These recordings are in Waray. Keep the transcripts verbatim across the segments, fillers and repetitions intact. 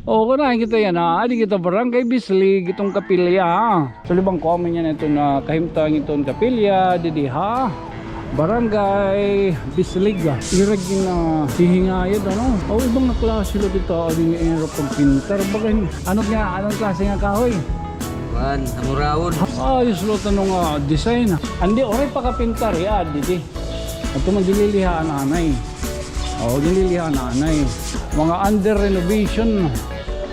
O, kuan kita yana, ha? Adi kita Barangay Bislig, iton kapilya, ha? Sulibang ko amin yana iton, ah, kahimtang iton kapilya, didi, ha? Barangay Bislig, ah. Ira gin, ah, hihingayod, ano? O, iba nga klase la dida, adi nga ira pagpintar. Baga, ano nga, ano nga klase nga kahoy? Kuan, hamurawon. Ayos la iton nga design. Andi, waray pa kapintar, ya, didi. Adto man, ginliliha an anay. O, ginliliha an anay. Mga under renovation.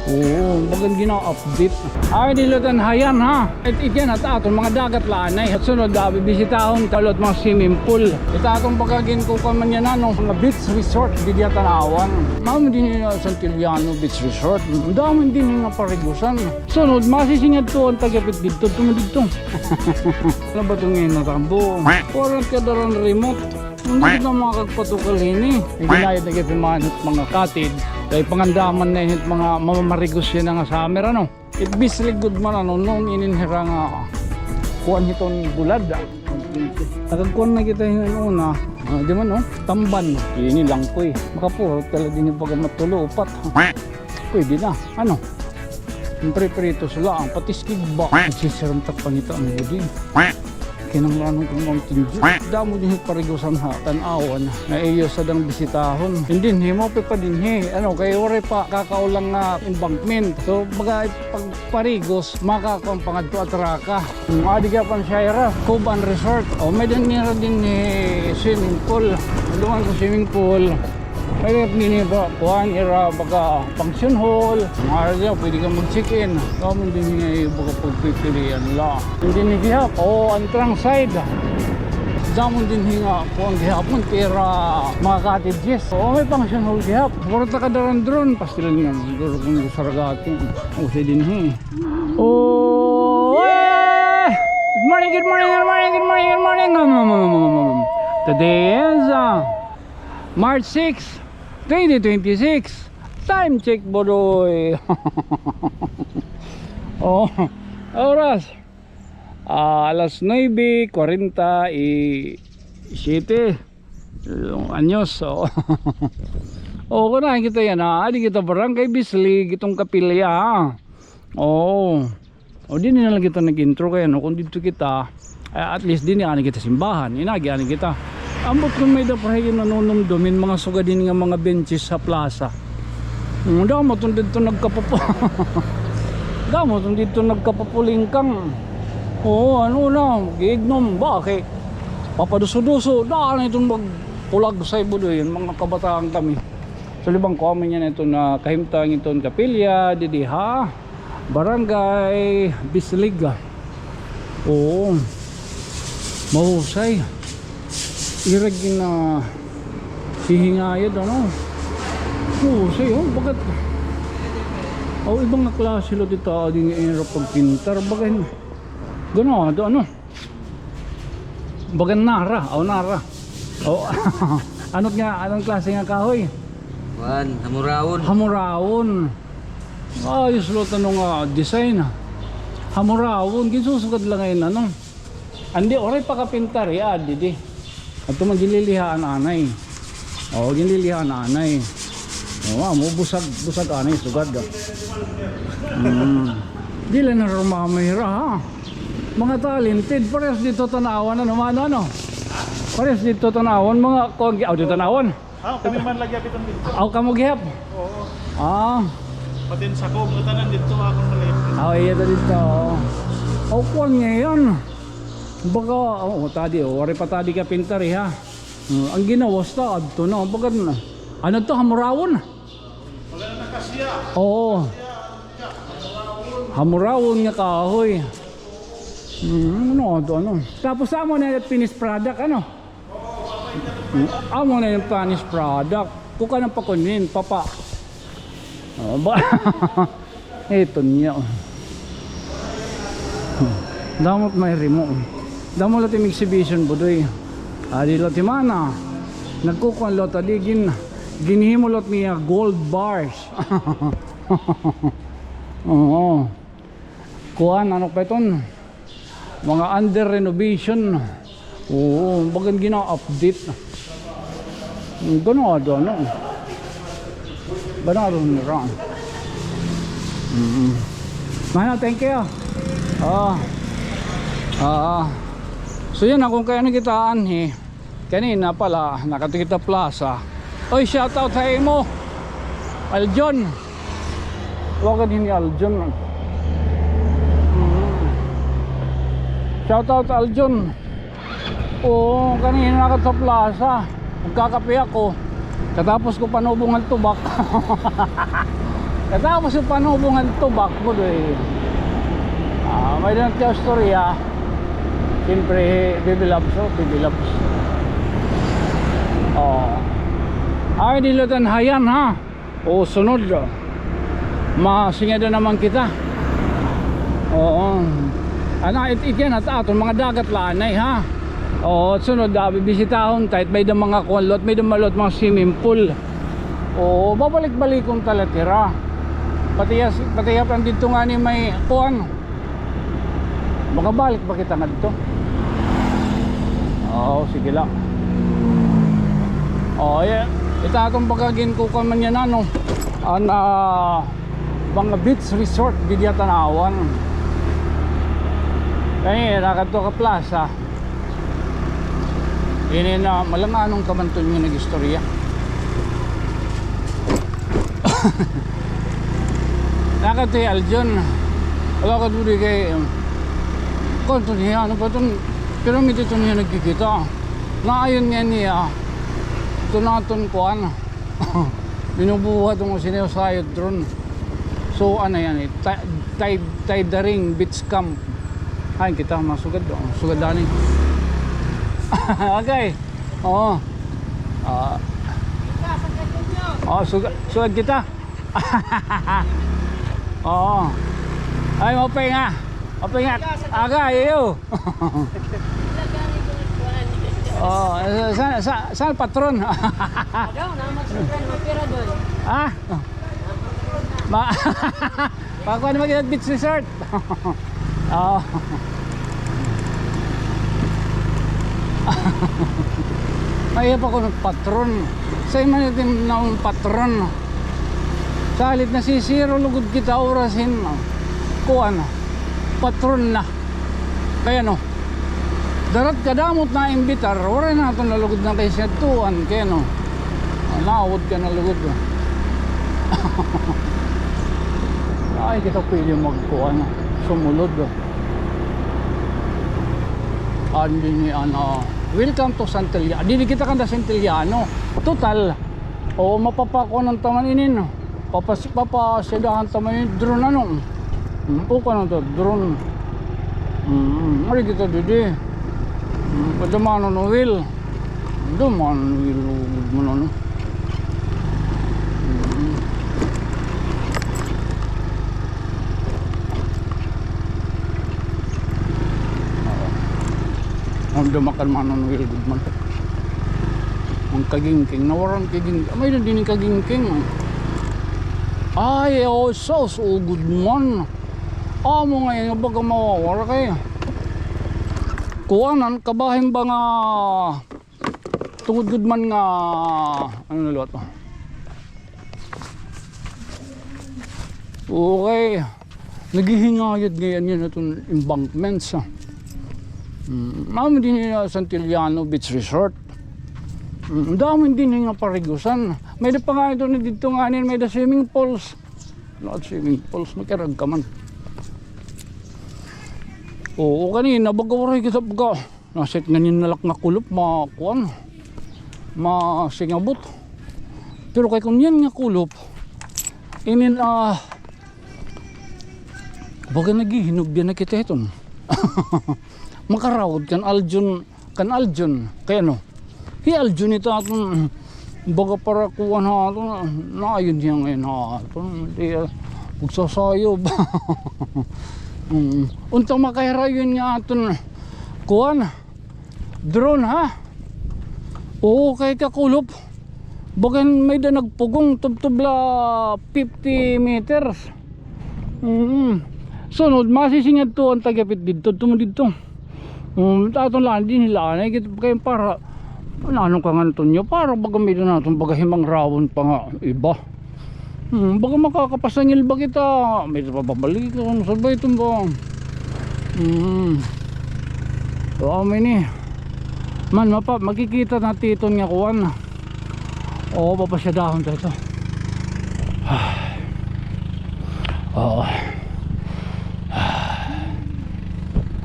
Oo, bagan gina-update. Ay, di la tan hayan, ha? It, it yana, it aton mga dagat la anay. Sunod, ah, bibisitahon ta la it mga swimming pool. It aton baga ginkukuan man yana, no, mga beach resort, didi ha Tanauan. Maaram dinhi ha Santillano Beach Resort. Damo dinhi nga parigusan. Sunod, masisingad to an tagapit didto, tumo didto. Ano ba iton nga natambo? Waray ka daran remote. Hindi kita makakagpatukal hini. Iginayad na kita mga, mga cottage. Kay pangandaman na hit mga mamamarigos yana nga summer, ano? It Bislig gud man, ano, noon inin hira nga kuan hiton bulad, ah. Nakagkuan na kita hin una. Ah, di man, no? Tamban. Ini langkoy. Makapurot ka la dinhi pag matulo, upat. Pwede na. Ano? Ang pripritos la, ang patiskig ba? Nagsisiram tak pangita ang budi. Kinahanglan ko Mountain Dew. Damo dinhi parigusan ha Tanauan. Nga iyo sadang bisitahon. Dinhi, maupay pa dinhi. Ano, kay waray pa kakaulang nga embankment. So, baga pagparigos, makakuan pa ngadto Atraca. Adi gihapon siya ira, Cove and Resort. O, may-ada nira dinhi swimming pool. Duman ko swimming pool. May-ada dinhi ba, kuan, ira baga function hall. Mga ira, pwede ka mag-check-in. Damo dinhi nga baga pagpipilian la. Dinhi gihap, o, an trunk side. Damo dinhi nga kuan gihapon, tira, mga cottages. O, may function hall gihap. Waray ta kadaran drone, pastilan nga, duro kong saragati. O, si dinhi. Oh, eh! Good morning, good morning, good morning, good morning, good morning. Um, um, um, um, um, um. Today is, uh, March six, twenty twenty-six. Time check, Budoy. Oh, oras. Ah, alas nuebe cuarenta y siete. Anyos, oh. Oh, kuan kita yana, ha? Adi kita Barangay Bislig, iton kapilya, ha? Oo. O, dinhi na la kita nag-intro kay ano, kon didto kita, eh, at least dinhi anay kita simbahan, inagi anay kita. Ambot kon may-ada pa hiya nanunumdom hin mga sugad hini nga mga benches ha plaza. Hmm, damo iton didto nagkapupu-, damo iton didto nagkapupulingkang. Oo, ano na, giignom ba kay papaduso-duso, daan iton magpulagsay, Budoy, hin mga kabataan kami. Sulibang ko amin yana iton, ah, kahimtang iton kapilya, didi ha Barangay Bislig. Oo. Mahusay. Ira gin, ah, hihingayod, ano? Mahusay, oh, bagat. Aw, iba nga klase la dida, adi nga ira pagpintar, baga hin-, ganado, ano? Bagan nara, aw nara. O, ano nga, ano nga klase nga kahoy? Kuan, hamurawon. Hamurawon. Ayos la iton nga design, ah. Hamurawon, ginsusugad la ngay-an, ano. Andi, waray pa kapintar, ya, didi. Adto man ginliliha an anay. O, ginliliha an anay. O, amo, busag, busag anay, sugad, ah. Mm. Diri la narumamay hira, ha? Mga talented, parehas didto Tanauan, ano, mano, ano? Parehas didto Tanauan, mga kuan, aw, didto Tanauan. Ah, kami man lagi apitan didto. Aw, kamo gihap? Oo. Ah. Pati sa ko, mga tanan didto, akon malay. Aw, iya ta didto, oo. Aw, kuan ngay-an. Baga, o, tadi, o, waray pa tadi kapintar, eh, ha? Hmm, an ginawas ta, adto na, baga na. Ano to, hamurawon? Baga na kasya. Oo. Hamurawon nga kahoy. Hmm, ano to, ano? Tapos amo na it finished product, ano? Hmm, amo na it finished product. Kuan na, pakunin, papa. O, ba? Ito niya, o. Damo it may rimo. Damo la it im exhibition, Budoy. Adi la it im ana. Nagkukuan la it, adi gin-, ginhimo la it niya gold bars. Oo. Kuan, ano pa iton? Mga under renovation. Oo, bagan gina-update. Ganado, ano? Ganado nira. Mm. Mana, thank you. Oo. Oo. So, yun, akon kay ano kita anhi. Kanina pala, nakadto kita plaza. Oy, shout out ha imo. Aljon. Wa ka dinhi, Aljon. Mm. Shout out, Aljon. Oo, kanina nakadto sa plaza. Nagkakape ako. Katapos ko panubong han tubak. Katapos ko panubong han tubak, budoy. Ah, may-ada na tiya istorya. Siyempre, Bibi Labs, oh, Bibi Labs. Oh. Ay, di la tan hayan, ha? O, sunod, masingada naman kita. Oo. Ano, it, it yan, at aton mga dagat la anay, ha? Oo, at sunod, ah, bibisitahon ta, it may-ada mga kuan, lot, may-ada mga lot, mga swimming pool. Oo, babalik-balikon ta la hira. Pati ya, pati ya, didto ngani may kuan. Makabalik ba kita ngadto? Oo, sige la. Oo, yeah. Ita aton baga ginkukuan man yana, no? An, ah, mga beach resort, didi ha Tanauan. Kay, nakadto ka plaza. Ini na, malanganon ka man ton nga nag-istorya. Nakadto hi Aljon. Wala ka duri kay, um, kuan ton hiya, ano ba ton, pero may dito niya nagkikita. Naayon nga niya, ito na ton kuan. Binubuhat ang sinayod drone. So, ano yan eh, ti-, ti-, Tithering Beach Camp. Ay, kita, masugad, oh, sugad ani. Okay. Oo. Ah. Oh, sugad, sugad kita. Oo. Ay, maupay nga. Maupay nga. Aga, iyo. Oo, sa, sa, sa patron. Agaw, naman sa friend, mapira doon. Ah? Ma-, pakuha naman kita beach resort. Oo. Ay, pa ko nagpatron. Sa iman itin na patron. Salit nasisiro lugod kita oras hin, kuan, patron na. Kay ano, darat kadamo it naimbitar, waray naton nalugod na kay siya tuan, kay ano, naawod ka nalugod. Ay, kita pwede magkuan, sumulod. Andi ni, ano, welcome to Santillan. Didi kita kanda Santillan. Total, oo, mapapakuanan ta man inin. Papas-, papasadahan ta man inin drone, ano. Hmm, o, kanan ta drone. Hmm, mari kita didi. Hmm, kadamo ni Noel. Kadamo ni Noel, lugod man, ano. Hmm. Ang dumakan man an Wilgod man. An kagingking, nawaran kagingking. May na din an kagingking. Ay, o, sus, ugod man. Amo ngay-an nga baga mawawara kay kuan, an kabahin ba nga tungod gud man nga, ano na liwat, o. Okay. Naghihingayod ngay-an yana iton embankments, ah. Mm, amo dinhi ha Santillano Beach Resort. Mm, damo dinhi nga parigusan. May-ada pa nga ito na didto nga anin, may-ada swimming pools. Lahat swimming pools, makirag ka man. Oo, kanina, baga waray kita, baga. Nasit ngan yana la nga kulop, ma-, kuan, masingabot. Pero kay kon yana nga kulop, inin, ah, baga naghihinog yana kita hiton. Makarawod kan Aljon, kan Aljon, kay ano, hi Aljon ito aton, baga para kuan ha aton, naayon hiya ngay-an ha aton, di, ah, magsasayob. Mm. Unta makahirayon nga aton, kuan, drone, ha? Oo, kay kakulop. Bagan may-ada nagpugong tubtob la fifty meters. Mm. Sunod, masisingad to an tagapit didto, tumo didto. Um, aton la, dinhi la anay, kay para, ano ka ngan tunyo, para baga may-ada naton baga himangrawon pa nga iba. Hmm, baka makakapasangil ba kita? May papabalik ako, ano sa ba ito ba? Hmm. So, amin eh. Man, mapa-, makikita natin iton nga kuwan. Oo, papasyadahon ta ito. Oo.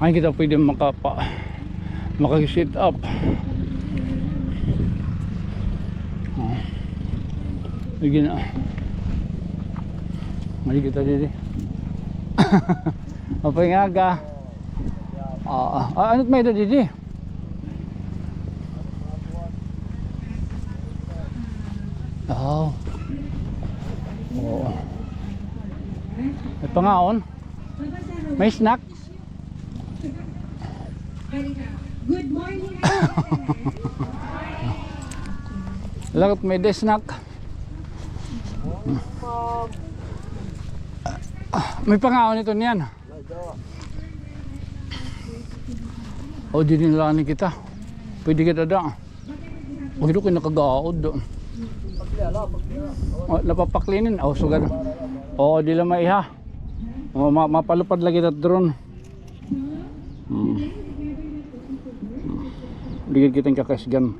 Ay, kita pwede makapa-, makag-sit up. Oh. Sige na. Mali kita didi. Apay nga aga. Ah, ah, ano may da didi? Oh. Oo. May pangaon? May snack? Good morning. Lagot may da snack. May pangaon ito niyan. O, didi na la ni kita. Pwede kita da. O, didi kay nakagaod da. O, napapaklinin. O, sugad. O, di la maiha. O, ma-, mapalupad lagi ta drone. Hmm. Di kita kakasgan.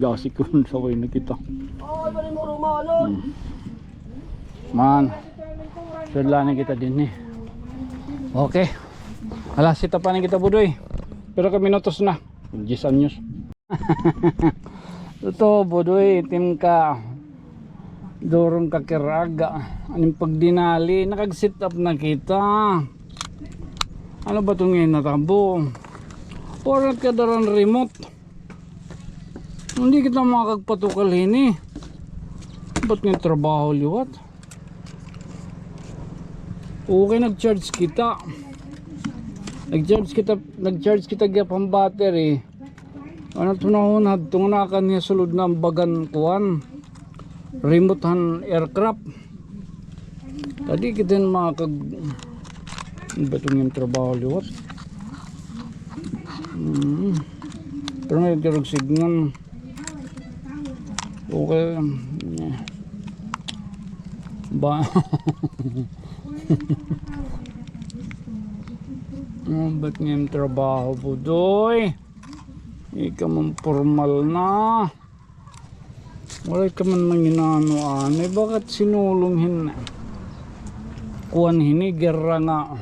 Gasi ko sa way na kita. Hmm. Man, sudlanan kita dinhi. Okay. Hala, sit up na kita, Budoy. Pero ka minutos na. Diyes anyos. Ito, Budoy, itim ka. Durong ka kiraga. Aning pagdinali, nakag-sit up na kita. Ano ba itong natabo? Waray ka daran remote. Hindi kita makakagpatukal hini. Ba't nga trabaho liwat? Okay, nag-charge kita. Nag-charge kita, nag-charge kita gihap han battery. Ano ito na hon, hadto nga nakan niya sulod na bagan kuan. Remote han aircraft. Tadi kita makag-, ano ba itong yung trabaho liwat? Hmm. Pero ngayon, karag signal. Okay. Ba? Ano ba't nga yung trabaho, Budoy? Ika man formal na. Waray ka man manginano anay. Bakit sinulong hin kuan hini, gera nga?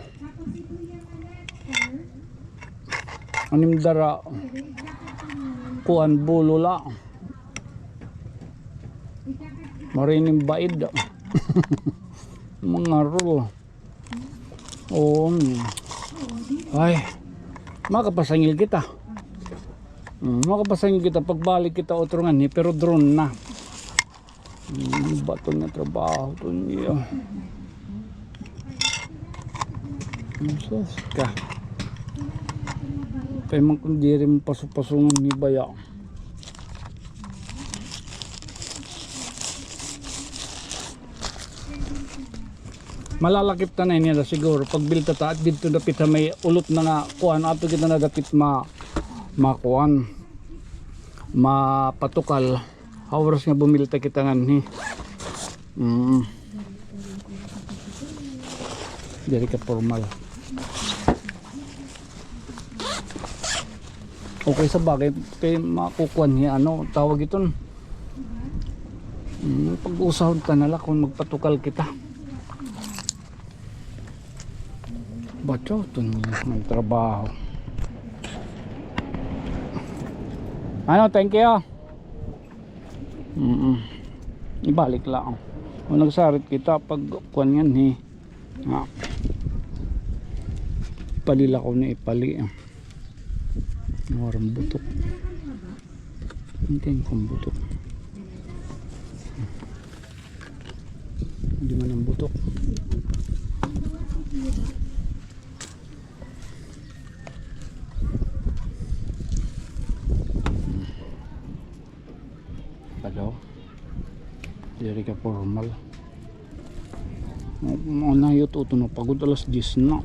Anim dara kuan, bulo la. Marinim baid. Mga rul. Oo. Ay, makapasangil kita. Mm, makapasangil kita. Pagbalik kita utro nganhi, pero drone na. Hmm, bato nga trabaho to niya. Sus ka. Kay man kung diri mo paso-paso nga ni baya. Malalakip ta na ini da siguro. Pagbilta ta, at didto dapit ha may ulot na nga kuan, ato kita na dapit ma-, makuan, mapatukal. Ha oras nga bumilta kita nganhi. Mm. Diri ka formal. Okay, sa bagay, kay makukuan ni ano, tawag iton. Mm, pag-usahon ta na la kung magpatukal kita. Bato, ito nga trabaho. Ano, thank you. Mm-mm. Ibalik la. O, nagsarit kita pag kuan nganhi. Nga. Pali la ko na ipali. Waray butok. Hintay ko an butok. Di man an butok. Hello. Diri ka formal. Mao na, yuto na pagod, alas diyes na.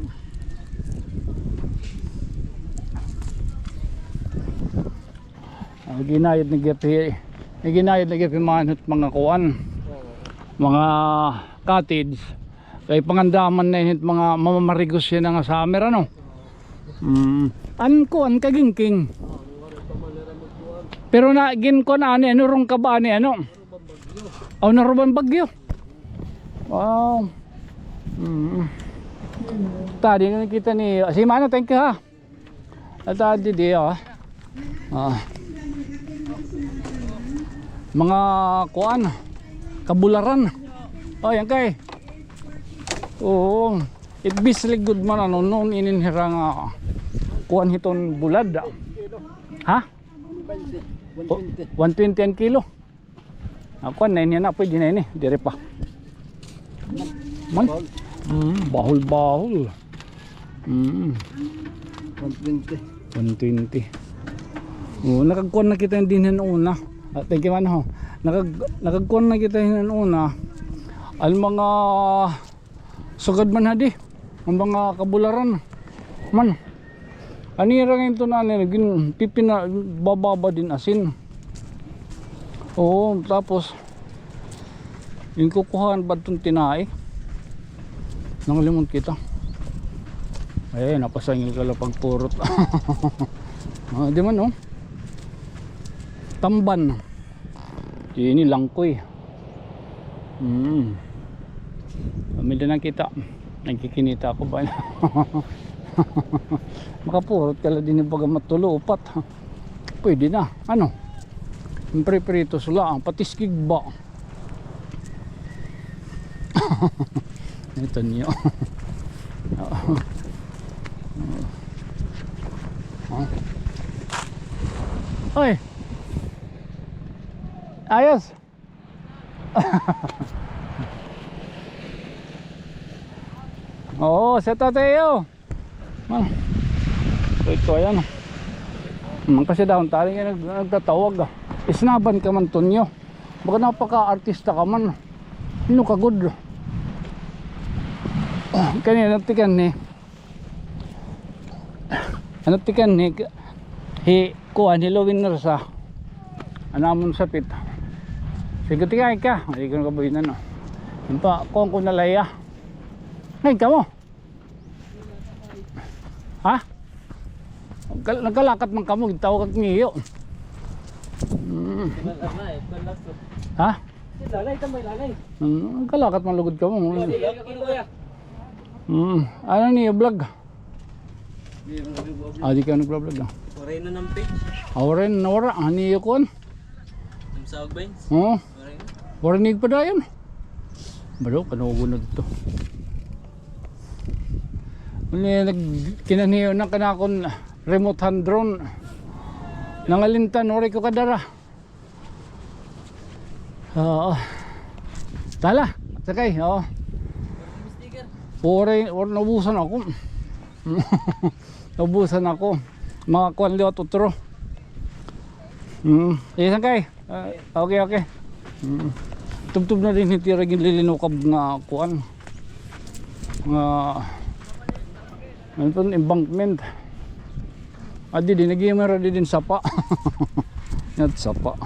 Ang ginayad ni Gapi, Iginayad lagi pimanhot mga kuan. Mga cottage. Kay pangandaman na init mga mamamarigos yana nga summer, ano? Mm. An kuan kagingking. Pero na ginkuan ani, ano, rong kaba ani, ano? Aw, naruban bagyo. Wow. Mm. Tadi nakita ni, si Mano, thank you ha. At, ah, didi, oh. Ah. Mga kuan, kabularan. Oh, yan kay. Oo. It bislig gud man, ano, noon inin hira nga kuan hiton bulad. Ha? One twenty. One twenty an kilo. Ah, kuan na ini, na, pwede na ini. Diri pa. Man? Mm, bahol-bahol. Mm. One twenty. One twenty. Oh, nakagkuan na kita dinhi han una. Ah, thank you man, ho. Nakag-, nakagkuan na kita han una. An mga sugad man hadi, an mga kabularan man. An ira nga ito na, ano, ginpipina-, bababa din asin. Oo, tapos, ginkukuhaan pa iton tinai. Nangalimot kita. Eh, napasangil ka la pagpurot. Ah, di man, oh. Tamban. Ini langkoy. Hmm. Pamilya na kita. Nagkikinita ako ba? Makapurot ka la dinhi baga matulo, upat. Pwede na. Ano? Ang priprito sila, ang patiskig ba? Ito niyo. Oy! Ayos. Oo, sa tatay, oh. Man. So, ito, ayan. Man kasi daw, tali nga nag-, nagtatawag, ah. Isnaban ka man, Tonyo. Baka napaka-artista ka man. Ano ka, good? Kanina, tikan ni. Ano tikan ni, hi, kuan, hi Lowin Nersa. An amon sapit. Sige, tikan ka. Ay, kung kabuhinan, no. Impa, kuan ko na laya. Ngay, kamo. Ha? Nagkal-, nagkalakat man kamo, gitawag ak niyo. Hmm. Ha? Hmm, nagkalakat man lugod kamo. Hmm. Ano niyo vlog? Ah, di kayo nagbablog, ah. Waray na ng page. Ah, waray na, nawara. Ano niyo kuan? Ang sawag ba yun? Oo. Waray na. Waray na padayon. Balo, kanugo na dito. Uli, nag-, kinaniyo na kanakon remote hand drone. Nangalintan, waray ko kadara. Oo. Tala, sakay, oo. Waray, waray, naubusan ako. Naubusan ako. Mga kuan liwat utro. Mm. Sige, sakay. Ah, okay, okay. Mm. Tubtob na dinhi it ira ginlilinukab nga kuan. Nga, ano to, embankment. Adi din, nag-iimera di din sapa. Yat sapa.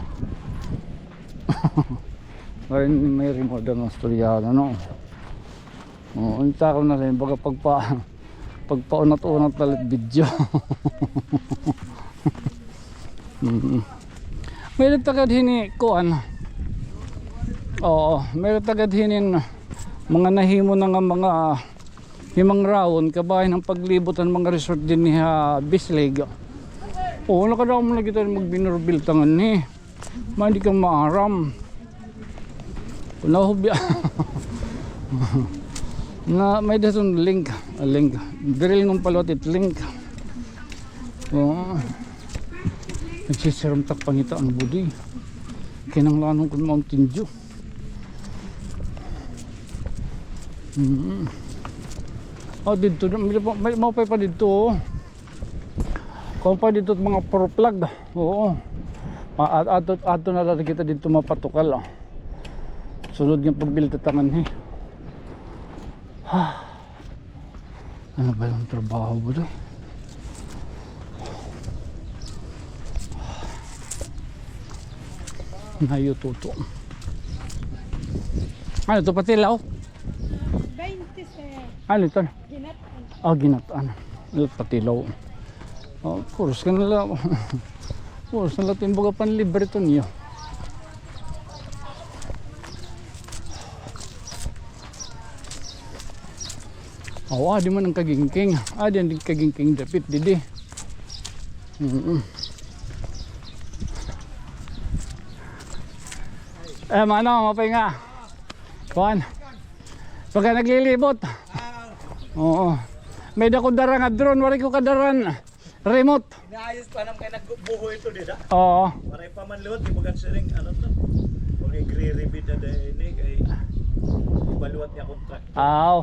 Ngayon may remote ang istorya, ano. Oo, unta ko na rin, baga pagpa-, pagpaunat-unat na la it video. Mm. May nagtagad hini, kuan. Oo, may nagtagad hinin mga nahimo na nga mga, ah, himangrawon, kabahin an paglibot han mga resort dinhi ha Bislig. Oo, nakadamo na kita magbinorbilta nganhi. May di ka maaram. Kun nahubya. Na may dason link, ah, link. Diri la ngon paliwat it link. Oo. Nagsisiram tak pangita an budi. Kinanglanon kun Mountain Dew. Mm. Oh, didto, may, may, maupay pa didto, oh. Kuan pa didto mga purplag. Oo. Ma-, ad-, adto, adto na la kita didto mapatukal, ah. Sunod nga pagbilta ta nganhi. Ano ba yung trabaho mo doon? Nayo tuto. Ano to, patilaw? Twenty, sir. Ano to? Ginatan. Ah, ginatan. Ano, patilaw. Oh, puros ka na la. Puros na la, timbaga, panlibre to niyo. Aw, adi man an kagingking. Adi an kagingking dapit didi. Mm-mm. Eh, mano, maupay nga. Kuan. Pagka naglilibot. Oo. May-ada ko dara nga drone, waray ko kadara hin remote. Inaayos pa naman kay nagbuho ito, di ba? Oo. Waray pa man liwat, di ba, siring, ano to? Kung igre-repeat na dahil ini, kay iba liwat niya contract. Aw.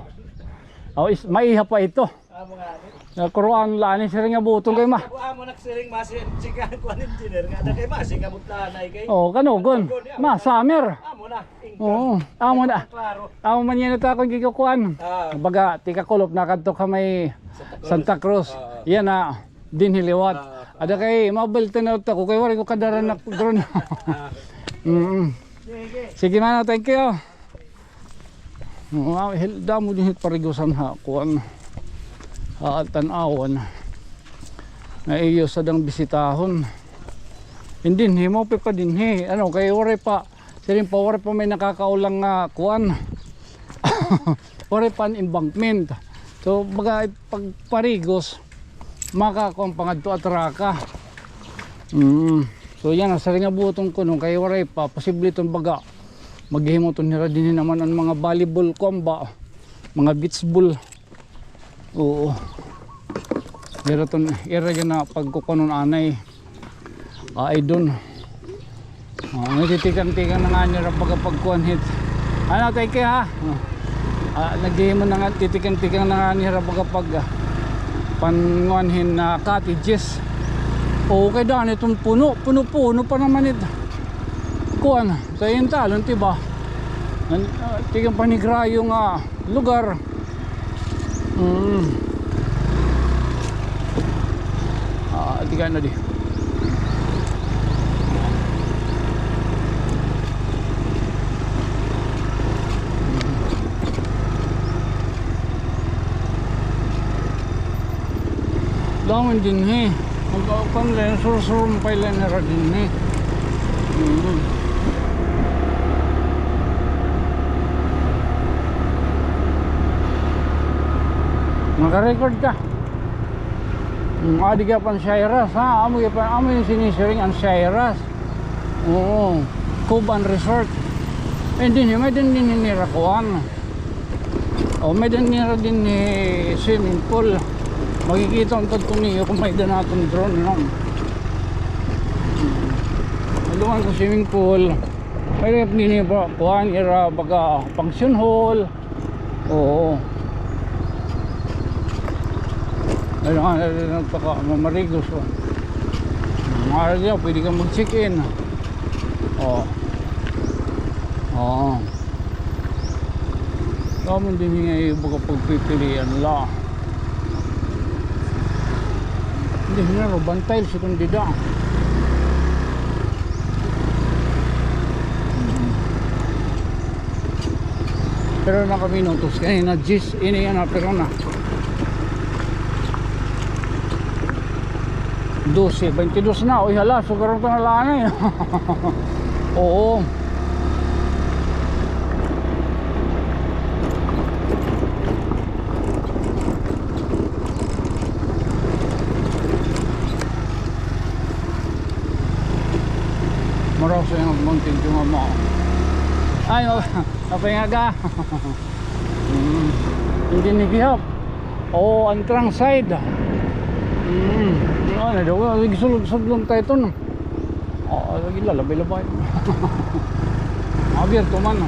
Aw, is, maiha pa ito. Amo nga ni. Nakuruan la ni siring nga butong kay ma. Ako amo nagsiring masi, siring ko an engineer nga, ada kay masi, kabutlanay kay. Oo, kanugon. Kanugon, ya. Ma, summer. Amo na. Oo, amo na. Klaro. Amo man yana ta akon gikukuan. Ah. Baga, tika kulop na kadto ka may Santa Cruz. Santa Cruz. Ah. Yana, dinhi liwat. Ah, ah. Ada kay mabal tanaw ta ko kay waray ko kadara nga drone. Ah. Mm. Sige. Sige, mano, thank you. Oo, ah, hil-, damo dinhi parigusan ha kuan. Ha tan-awan. Nga iyo sadang bisitahon. Dinhi, maupay pa dinhi. Ano, kay waray pa Siring pa, waray pa may nakakaulang nga kuan. Waray pa an embankment. So, baga pagparigos, makakuan pa ngadto Atraca. Mm. So, yana, siring nga butong kuno, kay waray pa, posible iton baga maghimo iton hira dinhi naman an mga volleyball kuan ba, mga beach ball. Oo. Ira ton, ira yana pagkukunon anay. Ay, dun. Oh, nagtitikang-tikang na ngani hira baga pagkuan hit. Ano, thank you, ha? Oh. Ah, naghihimo na nga, titikang-tikang na ngani hira baga pag, ah, panguan hin, ah, cottages. Okay, daan iton puno, puno-puno pa naman it. Kuan, sa iyan talon, diba? Nan-, ah, tikang panigrayo nga lugar. Mm. Ah, di ka na di. Damo dinhi. Mag-open line, sursurumpay line nira dinhi. Mm. Naka-record ka. Mm, adi ka pa an Shiras, ha? Amo ka pa, amo yung sinisiring an Shiras. Oo. Cove and Resort. Eh, dinhi, may-ada dinhi nira kuan. O, may-ada nira dinhi swimming pool. Makikita unta niyo kon may-ada naton drone, no? May-ada man swimming pool. May-ada dinhi pa, kuan, ira baga function hall. Oo. Ay, nga, nagpaka-, mamarigos, o. Mga araw dyan, pwede ka mag-check-in. O. Oo. Damo dinhi nga iba ka pagpipilian la. Dinhi na, ruban tiles iton dida. Pero nakaminutos kanina, diyes, ini yana, pero na. Dose, baynte dos na. Uy, hala, sugaron ko na la anay. Oo. Mura sa iyang mountain view nga mo. Ay, ma-, maupay nga aga. Mm. Dinhi gihap. O, an trunk side. Mm. Ano daw, nagsulod-sudlon ta iton. O, lagi lalabay-labay. Abierto man.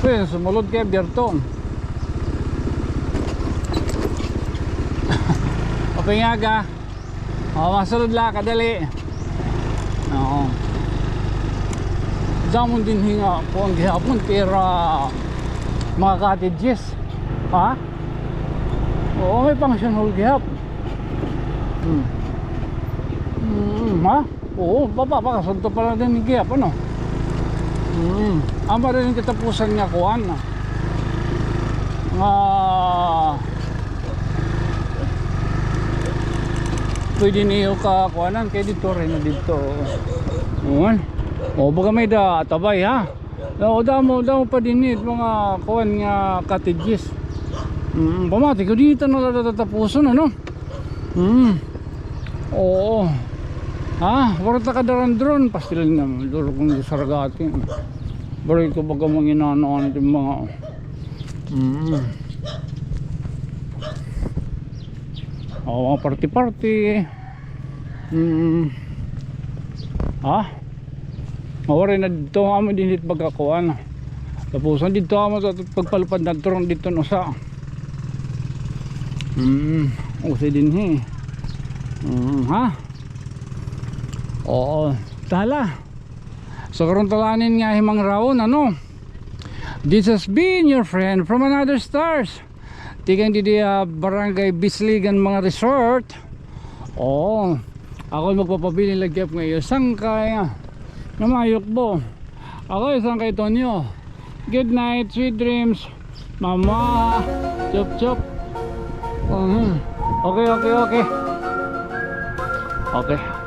Pwede sumulod kay abierto. Maupay nga aga. O, masulod la, kadali. Oo. Damo dinhi nga kuan gihapon, tira, mga cottages. Ha? Oo, may function hall gihap. Hmm. Hmm, ha? Oo, baba, baka sunto pa la dinhi gihap, ano? Mm. Amo diri an katapusan nga kuan. Nga pwede niyo kakuanan kay didto, diri na didto. Kuan. O, baga may-ada tabay, ha? O, damo, damo pa dinhi mga kuan nga cottages. Mm, pamati ko, diri na la tatapuson, ano? Mm. Oo. Ha? Waray ta kadaran-daran. Pastilan nga, duro kong gisargati. Bari ko baga manginano-ano it mga, mm. O, mga parte-parte. Mm. Ha? Mawaray na didto amo dinhi it pagkakuan. Tapos didto amo sa pagpalupad na turong didto no sa. Mm, usa dinhi. Mm, ha? Oo. Tala. So, karon talanin nga himangrawon, ano? This has been your friend from another stars. Tikang didi, ah, Barangay Bisligan mga resort. Oo. Ako magpapabilin lagi nga iyo sangkay, ah. Namayok po. Ako iyo sangkay Tonyo. Good night, sweet dreams. Mama. Chup, chup. Mhm. Okay, okay, okay. Okay.